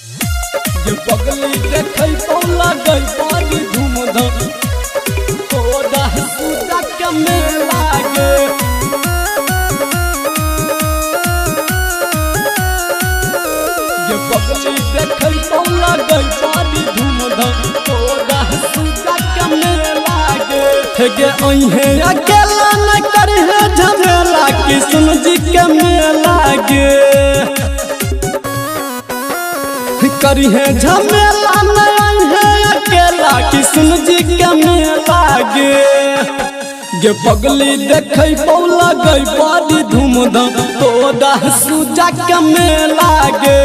ये पगली देखै पौला गई पानी धूम धाम तोरा पूजा के मेला गे। ये पगली देखै पौला गई पानी धूम धाम तोरा पूजा के मेला गे। हे अइहे अकेला न करहे झमेला किशन जी के मेला गे। करिहे झमेला नहीं है अकेला किशन जी के मेला गे। गे पगली देखै पौला गई बड़ी धूमधाम तोरा सूजा के मेला गे।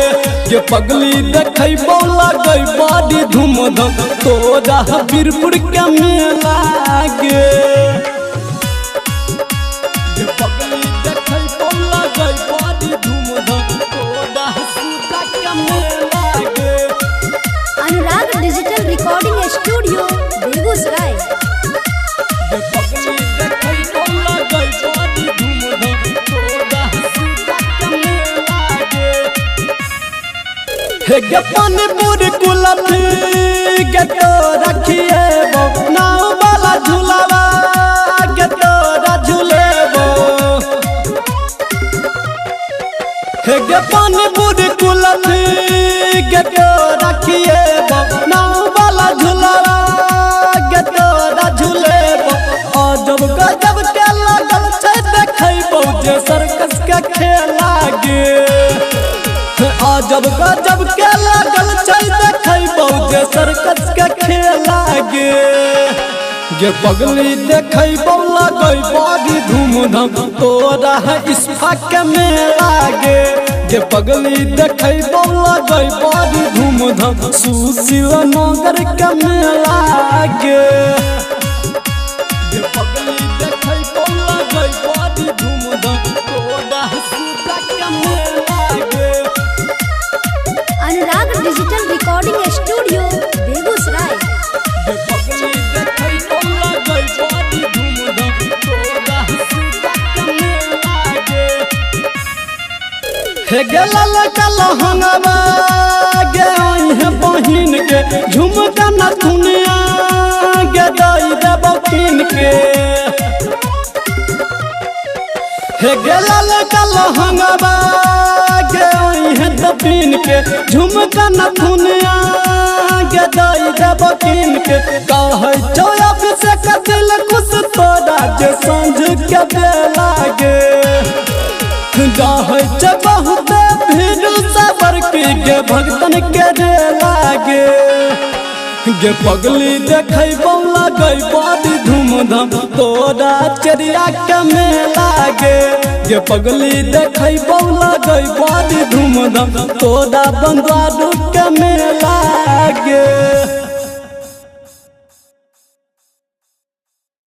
गे पगली देखै पौला गई बड़ी धूमधाम तोरा बीरपुर के मेला गे। गे पगली देखै पौला गई बड़ी धूमधाम तोरा सूजा के मेला गे। Anurag digital recording studio Begusarai. गे पगली देखै पौला गई बड़ी धूमधाम तोरा सूजा के मेला गे। हे गे पानीपुरी कुल्फी गे तोरा खिएबो नाव वाला झूलावा गे तोरा झूलेबो। हे गे पानीपुरी कुल्फी गे तोरा खिएबो नाव वाला झूलावा गे तोरा झूलेबो। अजब गजब के लागल छै देखैबो जे सर्कस के खेला गे। अजब गजब के लागल छै देखैबो जे सर्कस के खेला गे। गे पगली देखैबो लगै बड़ी धूमधाम तोरा इस्फा के मेला गे। गे पगली देखैबो लगै बड़ी धूमधाम सुशील नगर के मेला गे। गे पगली देखैबो लगै बड़ी धूमधाम तोरा सूजा के मेला गे। Anurag digital recording studio Begusarai. गे पगली देखैबो लगै बड़ी धूमधाम तोरा सूजा के मेला गे। हे गे ललका लहंगवा गे अइहे बहिन के झुमका नथुनिया गे दई देबो कीन के। हे गे ललका लहंगवा गे अइहे दपिन के झुमका नथुनिया गे दई देबो कीन के। कहै छौ अभिषेक दिल खुश तोरा जे साँझ के बेला गे। रहै छै बहुते भीड़ सबर की गे भगतन के रे लागे। गे पगली देखैबो लगै बड़ी धूमधाम तोरा चेरिया के मेला गे। गे पगली देखैबो लगै बड़ी धूमधाम तोरा बंदवारू के मेला गे।